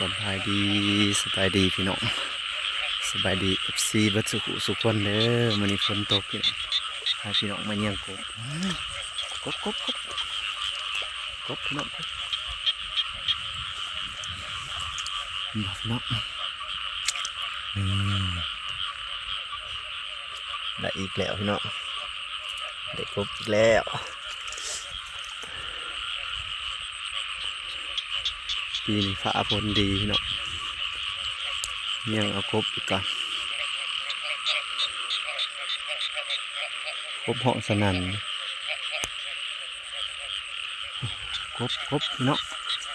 ສະບາຍດີ ສະບາຍດີພີ່ນ້ອງ ສະບາຍດີ ເອັຟຊີ ເບິດສູ່ຜູ້ສູ່ຄົນເດີ. ມື້ນີ້ຝົນຕົກພີ່ນ້ອງ ພາພີ່ນ້ອງມາຍ່ຽງກົບ ກົບ ກົບ ກົບ ກົບພີ່ນ້ອງ ເຫັນບໍ່ພີ່ນ້ອງ? ນີ້ ໄດ້ອີກແລ້ວພີ່ນ້ອງ ໄດ້ກົບອີກແລ້ວ. ປີນີ້ຟ້າຝົນດີພີ່ນ້ອງ ຍັງເອົາກົບອີກກ່ອນ ກົບຮ້ອງສະໜັ່ນ. ກົບ ກົບພີ່ນ້ອງ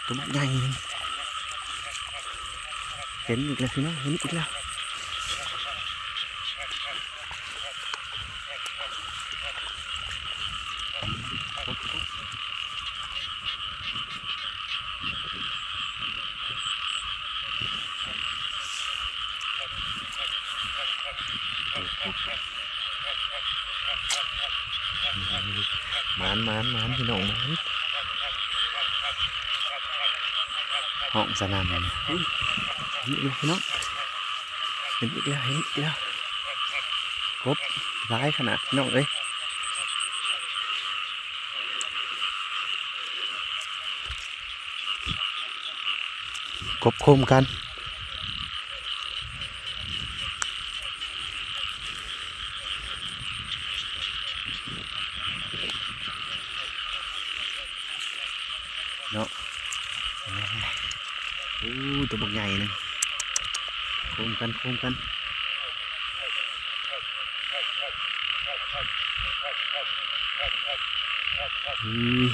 ຕົວບັກໃຫຍ່ ເຫັນອີກແລ້ວພີ່ນ້ອງ ເຫັນອີກແລ້ວ. ໝານ ໝານ ໝານ ພີ່ນ້ອງ ໝານ ຮ້ອງສະໜັ່ນ. ນີ້ພີ່ນ້ອງ ເຫັນອີກແລ້ວ ເຫັນອີກແລ້ວ ກົບຫຼາຍຂະໜາດພີ່ນ້ອງເອີຍ. ກົບໂຄມກັນເນາະ. ໂອ້ ຕົວບັກໃຫຍ່ໜຶ່ງ ໂຄມກັນ ໂຄມກັນ. ອືມ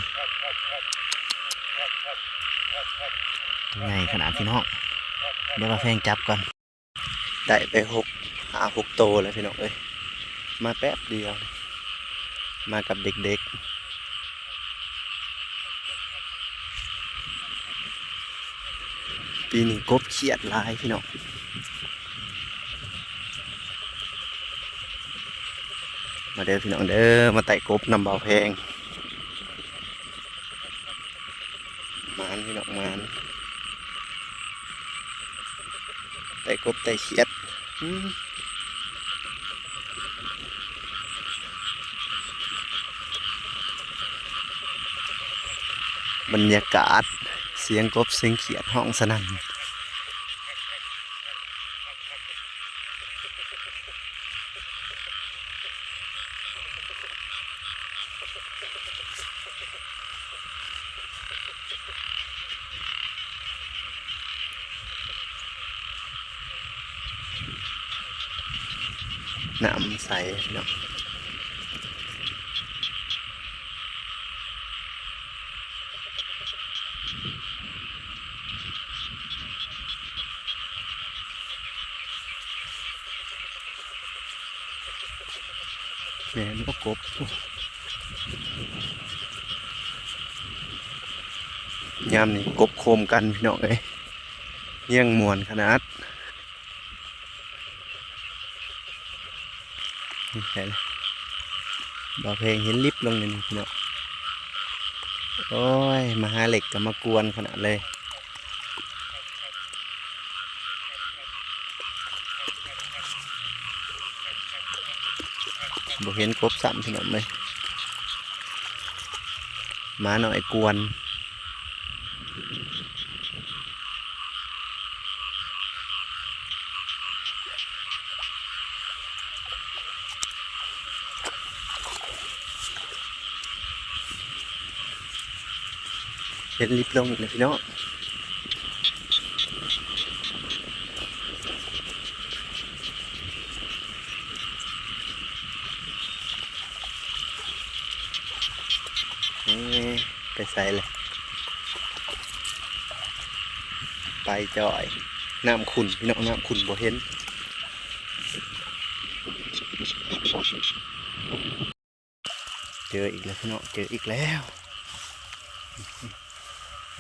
ໃຫຍ່ຂະໜາດພີ່ນ້ອງ ດຽວບ່າວແພງຈັບກ່ອນ. ໄດ້ໄປຫົກ ຫ້າຫົກໂຕແລ້ວພີ່ນ້ອງເອີຍ ມາແປັບດຽວ ມາກັບເດັກໆ. ປີນີ້ກົບຂຽດຫຼາຍພີ່ນ້ອງ. ມາເດີພີ່ນ້ອງເດີ ມາໄຕ່ກົບນຳບ່າວແພງ. ໝານພີ່ນ້ອງ ໝານ ໄຕ່ກົບໄຕ່ຂຽດ. ອືມ ບັນຍາກາດ ສຽງກົບສຽງຂຽດຮ້ອງສະໜັ່ນ. ນ້ຳໃສເນາະ. ແມ່ນບໍ່ກົບ ຍາມນີ້ກົບໂຄມກັນພີ່ນ້ອງເອີຍ ຮຽງມ່ວນຂະໜາດ. ນີ້ໃສລະ ບ່າວແພງເຫັນລິບລົງນີ້ພີ່ນ້ອງ. ໂອ້ຍ ມະຫາເຫຼັກກໍມາກວນຂະໜາດເລີຍ. ບໍ່ເຫັນກົບຊ້ຳພີ່ນ້ອງເອີຍ ໝານ້ອຍກວນ. ເຫັນລິບລົງອີກແລ້ວພີ່ນ້ອງ. ເອີ ໄປໃສລະ? ໄປຈ້ອຍ. ນ້ຳຂຸ້ນພີ່ນ້ອງ ນ້ຳຂຸ້ນບໍ່ເຫັນ. ເຈີອີກແລ້ວພີ່ນ້ອງ ເຈີອີກແລ້ວ.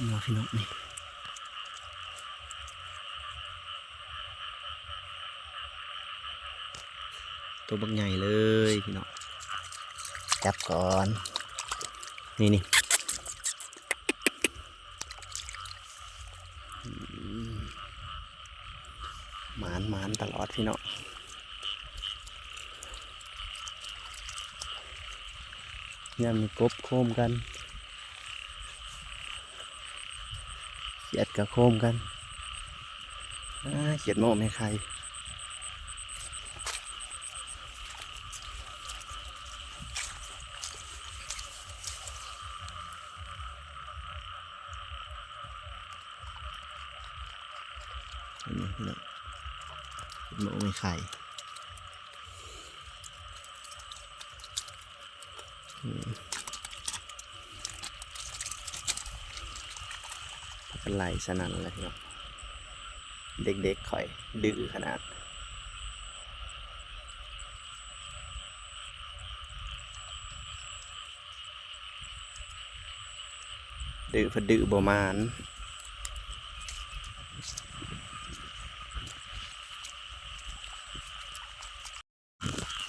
ເນາະພີ່ນ້ອງ ນີ້ ຕົວບັກໃຫຍ່ເລີຍພີ່ນ້ອງ. ຈັບກ່ອນ ນີ້ ນີ້. ອືມ ໝານໆຕະຫຼອດພີ່ນ້ອງ. ຍາມນີ້ກົບໂຄມກັນ ຂຽດກໍໂຄມກັນ. ອາ ຂຽດໂມ້ແມ່ໄຂ່. ນີ້ເນາະ ເຫັນບໍ່ ໂອ້ຍ ໄຂ່ ອືມ ພາກັນໄລ່ສະນັ້ນແຫຼະເນາະ ເດັກໆຂ້ອຍດື້ຂະໜາດ. ດື້ເພິ່ນດື້ບໍ່ໝານ.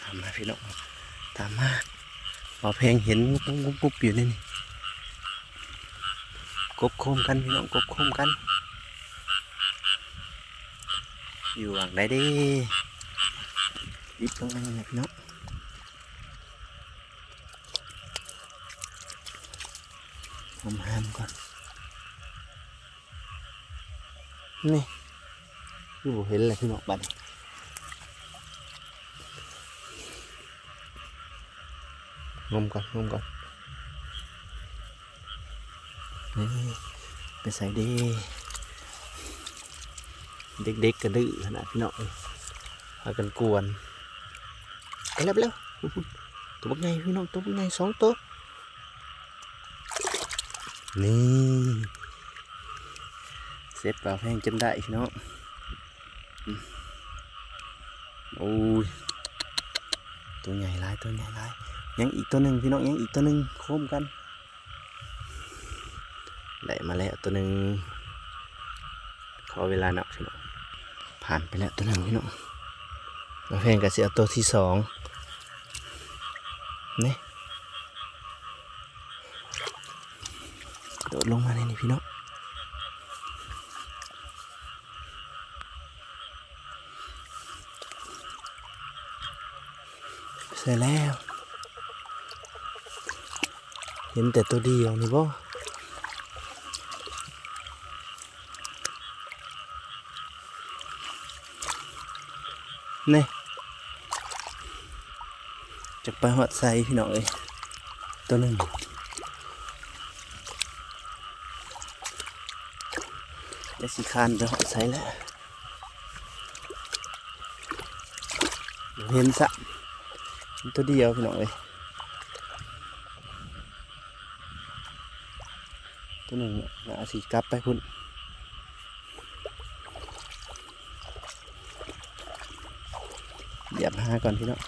ຕາມມາພີ່ນ້ອງ ຕາມມາ. ບ່າວແພງເຫັນງຸບໆຢູ່ໃນນີ້ ກົບໂຄມກັນພີ່ນ້ອງ ກົບໂຄມກັນ. ຢູ່ຫວ່າງໃດເດ້? ຕິດເບິ່ງແມ່ນແຫຼະພີ່ນ້ອງ. ຫາມໆກ່ອນ ນີ້ ຄືບໍ່ເຫັນແລ້ວພີ່ນ້ອງ ບາດນີ້ ງົມກ່ອນ ງົມກ່ອນ. ນີ້ ໄປໃສເດ້? ເດັກໆກະດື້ຂະໜາດພີ່ນ້ອງເອີຍ ພາກັນກວນ. ໄປແລ້ວ ໄປແລ້ວ ໂຕບັກໃຫຍ່ພີ່ນ້ອງ ໂຕບັກໃຫຍ່ສອງໂຕ. ນີ້ ເສັດບ່າວແພງຈົນໄດ້ພີ່ນ້ອງ. ໂອ້ຍ ໂຕໃຫຍ່ຫຼາຍ ໂຕໃຫຍ່ຫຼາຍ. ຍັງອີກໂຕໜຶ່ງພີ່ນ້ອງ ຍັງອີກໂຕໜຶ່ງ ໂຄມກັນ. ໄດ້ມາແລ້ວໂຕໜຶ່ງ ຂໍເວລາເນາະພີ່ນ້ອງ. ຜ່ານໄປແລ້ວໂຕໜຶ່ງພີ່ນ້ອງ. ບ່າວແພງກະຊິເອົາໂຕທີສອງ ນີ້ ໂດດລົງມາໃນນີ້ພີ່ນ້ອງ. ໃສ່ແລ້ວ ເຫັນແຕ່ໂຕດຽວນີ້ບໍ່? ນີ້ ຈັກໄປຮອດໃສພີ່ນ້ອງເອີຍ ໂຕໜຶ່ງ. ຈັກຊິຄານໄປຮອດໃສແລ້ວ ບໍ່ເຫັນຊະ ໂຕດຽວພີ່ນ້ອງເອີຍ. ໂຕໜຶ່ງໜ້າຊິກັບໄປພຸ້ນ ຢຽບຫາກ່ອນພີ່ນ້ອງ.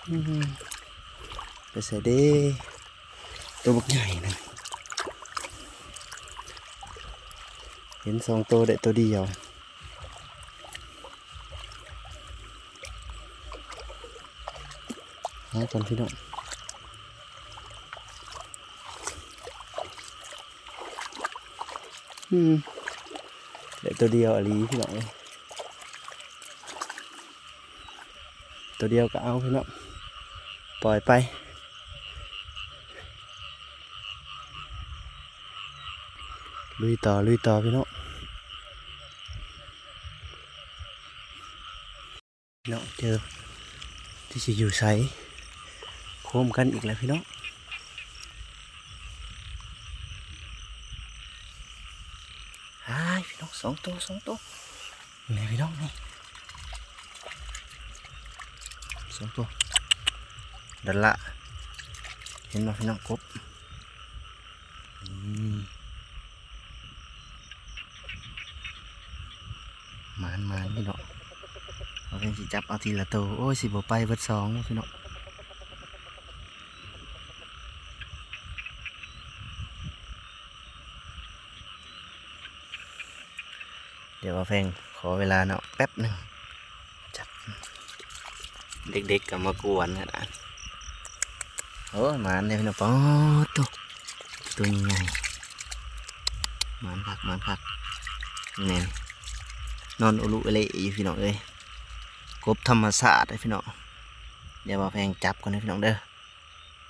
ອືມ ໄປໃສເດ້? ໂຕບັກໃຫຍ່ນະ ເຫັນສອງໂຕໄດ້ໂຕດຽວ. ຫາກ່ອນພີ່ນ້ອງ. ອືມ ໄດ້ໂຕດຽວອີ່ຫຼີພີ່ນ້ອງເອີຍ. ໂຕດຽວກໍເອົາພີ່ນ້ອງ ປ່ອຍໄປ ລຸຍຕໍ່ ລຸຍຕໍ່ພີ່ນ້ອງ. ເນາະ ເຈີ ທີ່ຊິຢູ່ໃສ ໂຄມກັນອີກແລ້ວພີ່ນ້ອງ. ອ້າຍ ພີ່ນ້ອງ ສອງໂຕ ສອງໂຕ ນີ້ພີ່ນ້ອງ ນີ້ສອງໂຕ ດາລະ ເຫັນບໍ່ພີ່ນ້ອງ ກົບ. ອືມ ໝານໆ ພີ່ນ້ອງ ເຮົາເພິ່ນຊິຈັບເອົາທີລະໂຕ. ໂອ້ຍ ຊິບໍ່ໄປເບິດສອງບໍ່ພີ່ນ້ອງ. ດຽວບ່າວແພງຂໍເວລາເນາະ ແປັບໜຶ່ງ ຈັກ ເດັກໆກໍມາກວນຂະໜາດ. ໂອ້ຍ ໝານເດ້ພີ່ນ້ອງ ປາດໂທ້ ຕົວໃຫຍ່ໆ ໝານຄັກ ໝານຄັກ ແມ່ນ ນອນອຸລຸອຸເລຢູ່ພີ່ນ້ອງເອີຍ ກົບທຳມະຊາດເດ້ພີ່ນ້ອງ ດຽວບ່າວແພງຈັບກ່ອນເດີພີ່ນ້ອງເດີ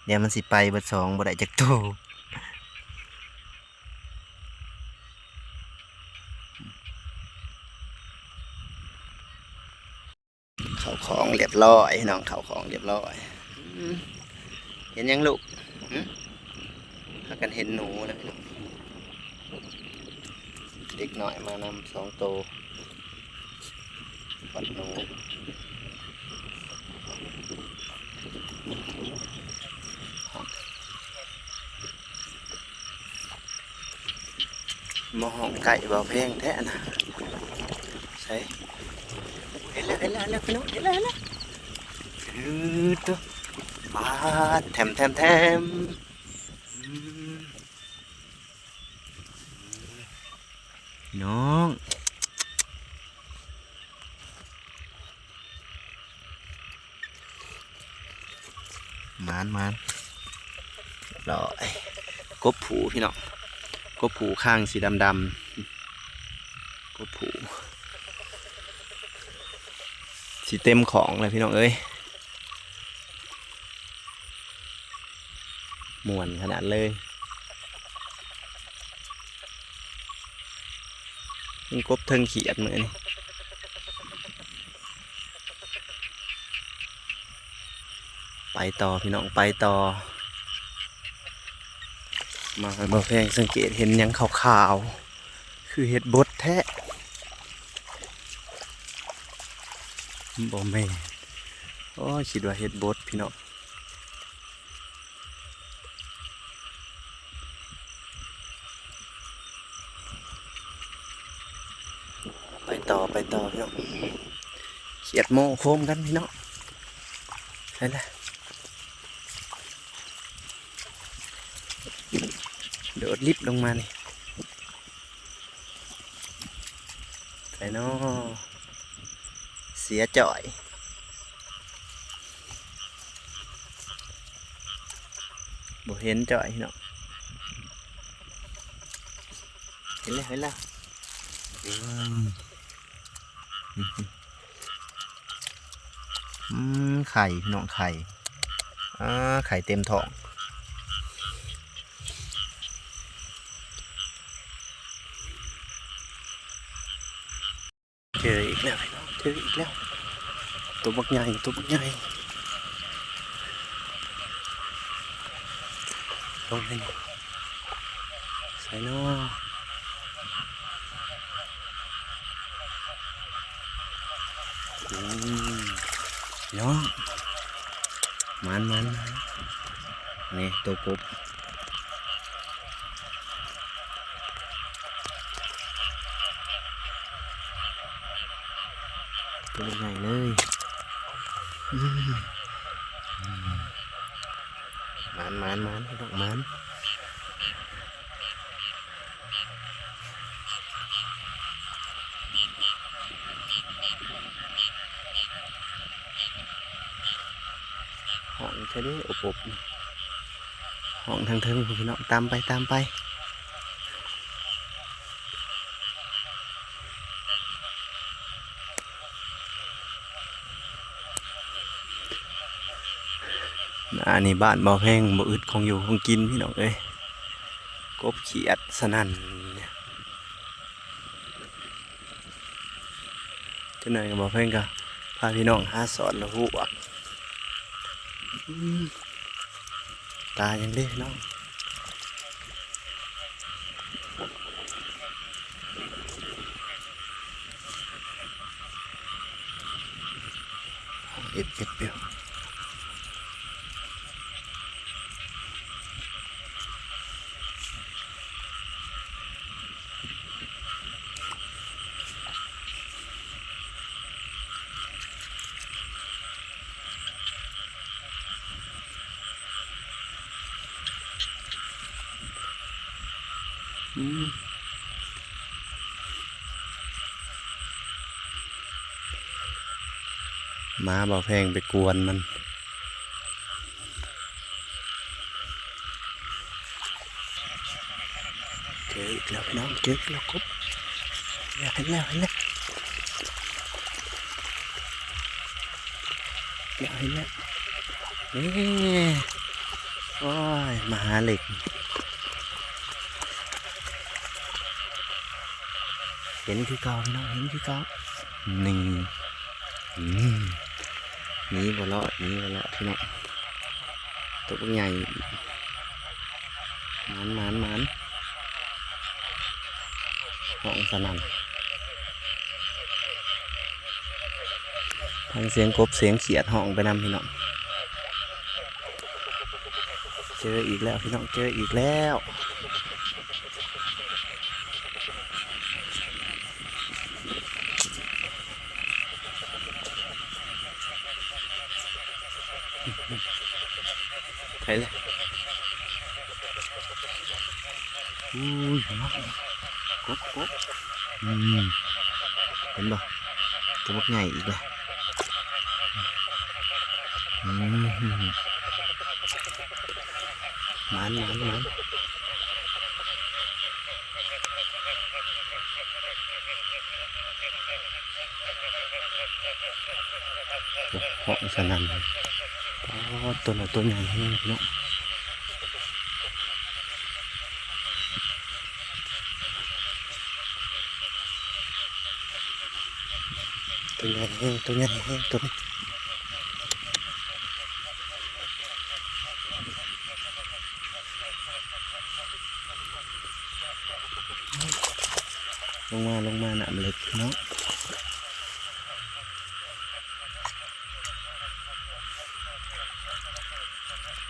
ດຽວມັນຊິໄປເບິດສອງ ບໍ່ໄດ້ຈັກໂຕ. ເຂົ້າຂອງລຽບຮ້ອຍພີ່ນ້ອງ ເຂົ້າຂອງລຽບຮ້ອຍ ອືມ ເຫັນຫຍັງລູກ? ຫຶ ພາກັນເຫັນໜູແລ້ວພີ່ນ້ອງ ເດັກນ້ອຍມານຳສອງໂຕ ຂວັນໜູ. ມາຫ້ອງໃກ້ບ່າວແພງແທ້ນະ ໃສ ເຫັນແລ້ວ ເຫັນແລ້ວ ເຫັນແລ້ວພີ່ນ້ອງ ເຫັນແລ້ວ ເຫັນແລ້ວ ອື ໂທ້ ປາດ ແຖມ ແຖມ ແຖມ ອືມ ພີ່ນ້ອງ ໝານ ໝານ ລອຍ ກົບຜູ້ພີ່ນ້ອງ ກົບຜູ້ຄາງສີດຳໆ ກົບຜູ້ ຊິເຕັມຂອງແລ້ວພີ່ນ້ອງເອີຍ. ມ່ວນຂະໜາດເລີຍ ມີກົບເທິງຂຽດມື້ນີ້ ໄປຕໍ່ພີ່ນ້ອງ ໄປຕໍ່ ມາໃຫ້ບ່າວແພງສັງເກດເຫັນຫຍັງຂາວໆ ຄືເຫັດບົດແທ້ ບໍ່ແມ່ນ ໂອ້ຍ ຄິດວ່າເຫັດບົດພີ່ນ້ອງ ໄປຕໍ່ ໄປຕໍ່ພີ່ນ້ອງ ຂຽດໂມ້ໂຄມກັນພີ່ນ້ອງ ໄປລະ ໂດດລິບລົງມານີ້ ໃສນໍ ເສຍຈ້ອຍ ບໍ່ເຫັນຈ້ອຍພີ່ນ້ອງ ເຫັນແລ້ວ ເຫັນແລ້ວ ອືມ ອືມ ໄຂ່ພີ່ນ້ອງ ໄຂ່ ອ່າ ໄຂ່ເຕັມທ້ອງ ເຈີອີກແລ້ວພີ່ນ້ອງ ເຈີອີກແລ້ວ ໂຕບັກໃຫຍ່ ໂຕບັກໃຫຍ່ ລົງໃຫ້ ໃສນໍ ອືມ ພີ່ນ້ອງ ໝານ ໝານ ໝານ ນີ້ໂຕກົບ ໂຕໃຫຍ່ເລີຍ ອືມ ໝານ ໝານ ໝານ ພີ່ນ້ອງ ໝານ. ຫ້ອງແທ້ເດ້ ອົບໆ ຫ້ອງທາງເທິງພຸ້ນພີ່ນ້ອງ ຕາມໄປ ຕາມໄປ. ອັນນີ້ບ້ານບໍ່ແພງ ບໍ່ອຶດຂອງຢູ່ຂອງກິນພີ່ນ້ອງເອີຍ ກົບຂຽດສະນັ້ນ. ຈັກໜ້ອຍກໍບໍ່ແພງກໍພາພີ່ນ້ອງຫາສອດລະຫວກ ອືມ ຕາຍັງເດ້ເນາະ. ເອບເກັບຢູ່ ອືມ ໝາບໍ່ແພງໄປກວນມັນ. ເຈີອີກແລ້ວພີ່ນ້ອງ ເຈີອີກແລ້ວກົບ ເຫັນແລ້ວ ເຫັນແລ້ວ ເຫັນແລ້ວ ເຫັນແລ້ວ ເອີ ໂອ້ຍ ມະຫາເຫຼັກ ເຫັນຄືເກົ່າພີ່ນ້ອງ ເຫັນຄືເກົ່າ ນີ້ ອືມ ໜີບໍ່ລອດ ໜີບໍ່ລອດພີ່ນ້ອງ ຕົວບັກໃຫຍ່ ໝານ ໝານ ໝານ ຮ້ອງສະໜັ່ນ ທັງສຽງກົບສຽງຂຽດຮ້ອງໄປນຳພີ່ນ້ອງ ເຈີອີກແລ້ວພີ່ນ້ອງ ເຈີອີກແລ້ວ. ໃຜລະ ອຸ້ຍ ກົບ ກົບ ອືມ ເຫັນບໍ່ ຕົວບັກໃຫຍ່ອີກແລ້ວ ອືມ ໝານ ໝານ ໝານ. ໂອ້ ເພາະສະນັ້ນ ອໍ ຕົວນັ້ນຕົວໃຫຍ່ແຮງເນາະ ຕົວໃຫຍ່ແຮງ ຕົວໃຫຍ່ແຮງ ຕົວນີ້. ລົງມາ ລົງມາ ນ້ຳເລິກເນາະ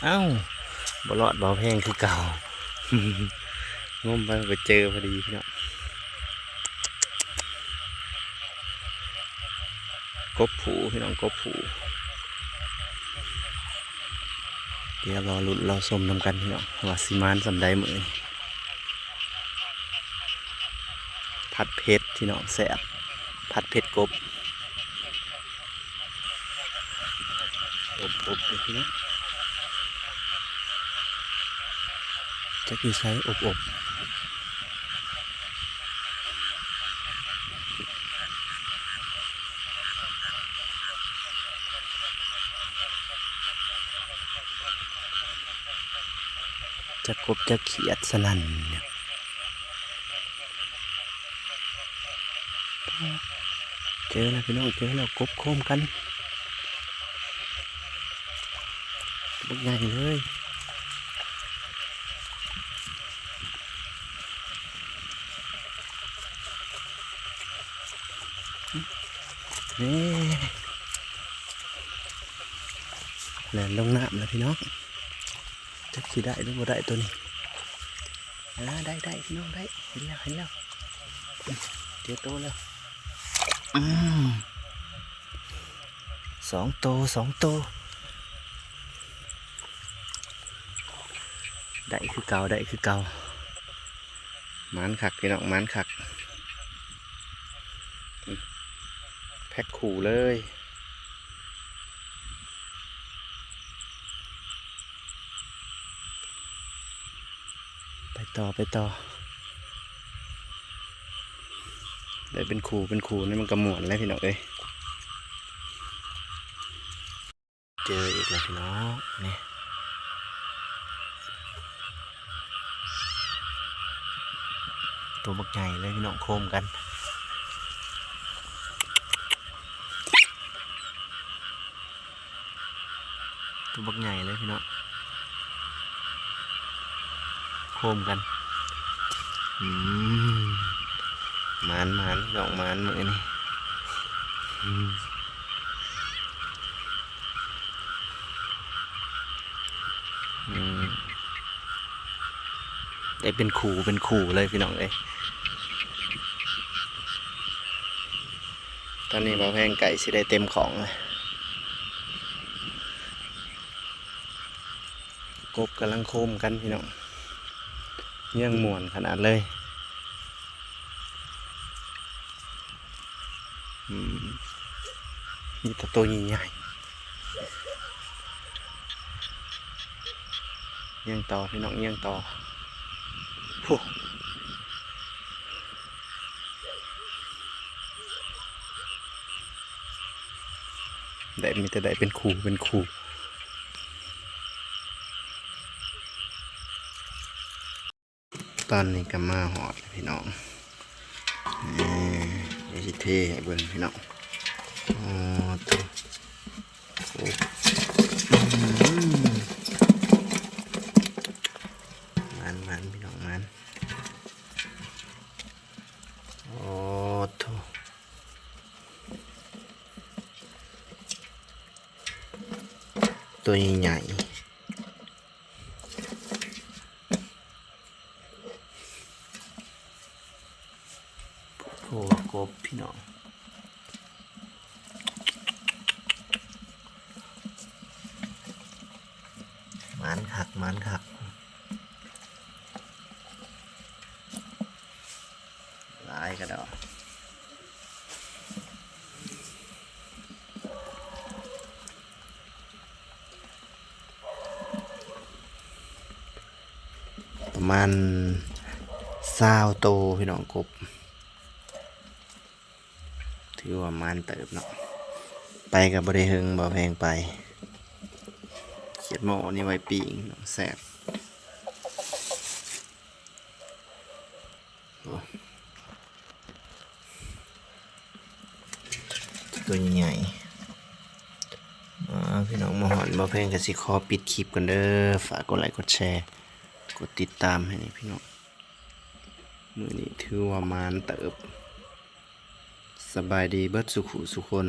ອ້າວ ບໍ່ລອດ ບໍ່ແພງຄືເກົ່າ ງົມໄປ ໄປເຈີພໍດີເນາະ. ກົບຜູ້ພີ່ນ້ອງ ກົບຜູ້ ດຽວລໍລຸ້ນລໍຊົມນຳກັນພີ່ນ້ອງ ວ່າຊິໝານສ່ຳໃດມື້ນີ້ ຜັດເຜັດພີ່ນ້ອງ ແຊບ ຜັດເຜັດກົບ ອົບໆ ຢູ່ພີ່ນ້ອງ ຈັກຢູ່ໃສ ອົບໆ. ຈັກກົບຈັກຂຽດສະນັ້ນ ເຈີແລ້ວພີ່ນ້ອງ ເຈີແລ້ວ ກົບໂຄມກັນ ບັກໃຫຍ່ເລີຍ. ນີ້ ແລ່ນລົງນ້ຳແລ້ວພີ່ນ້ອງ ຈັກຊິໄດ້ຫຼືບໍ່ໄດ້ໂຕນີ້ ອ່າ ໄດ້ ໄດ້ພີ່ນ້ອງ ໄດ້ ເຫັນແລ້ວ ເຫັນແລ້ວ ເຈີໂຕແລ້ວ ອືມ ສອງໂຕ ສອງໂຕ ໄດ້ຄືເກົ່າ ໄດ້ຄືເກົ່າ ໝານຄັກພີ່ນ້ອງ ໝານຄັກ ແພັກຄູ່ເລີຍ ໄປຕໍ່ ໄປຕໍ່ ໄດ້ເປັນຄູ່ເປັນຄູ່ນີ້ມັນກໍມ່ວນແລ້ວພີ່ນ້ອງເອີຍ ເຈີອີກແລ້ວພີ່ນ້ອງ ນີ້ ຕົວບັກໃຫຍ່ເລີຍພີ່ນ້ອງ ໂຄມກັນ. ຕົວບັກໃຫຍ່ເລີຍພີ່ນ້ອງ ໂຄມກັນ ອືມ ໝານ ໝານ ພີ່ນ້ອງ ໝານມື້ນີ້ ອືມ ອືມ ໄດ້ເປັນຄູ່ເປັນຄູ່ເລີຍພີ່ນ້ອງເອີຍ. ຕອນນີ້ບ່າວແພງໃກ້ຊິໄດ້ເຕັມຂອງແລ້ວ ກົບກຳລັງໂຄມກັນພີ່ນ້ອງ ຍັງມ່ວນຂະໜາດເລີຍ ອືມ ມີແຕ່ໂຕໃຫຍ່ໆ ຍ່າງຕໍ່ພີ່ນ້ອງ ຍ່າງຕໍ່ ໂອ້ ມີແຕ່ໄດ້ເປັນຄູ່ເປັນຄູ່. ຕອນນີ້ກໍມາຮອດແລ້ວພີ່ນ້ອງ ນີ້ ດຽວຊິເທໃຫ້ເບິ່ງພີ່ນ້ອງ. ໂອ້ໂຕ ໂອ້ ໝານໆ ພີ່ນ້ອງ ໝານ. ໂອ້ໂຕ ຕົວໃຫຍ່ໆ ໂອ້ ກົບພີ່ນ້ອງ ໝານຄັກ ໝານຄັກ. ຫຼາຍກະດອກ ປະມານຊາວໂຕພີ່ນ້ອງ ກົບ ຖືວ່າໝານເຕີບເນາະ. ໄປກໍບໍ່ໄດ້ເຫິງ ບໍ່ແພງໄປ ຂຽດໝໍ້ນີ້ໄວ້ປີ້ງ ແຊບ. ໂອ້ ຕົວໃຫຍ່ໆ. ອ່າ ພີ່ນ້ອງ ມາຮອດ ບໍ່ແພງກໍຊິຂໍປິດຄລິບກ່ອນເດີ. ຝາກກົດໄລກົດແຊ ກົດຕິດຕາມໃຫ້ແດ່ພີ່ນ້ອງ. ມື້ນີ້ຖືວ່າໝານເຕີບ. ສະບາຍດີເບິດສູ່ຜູ້ສູ່ຄົນ.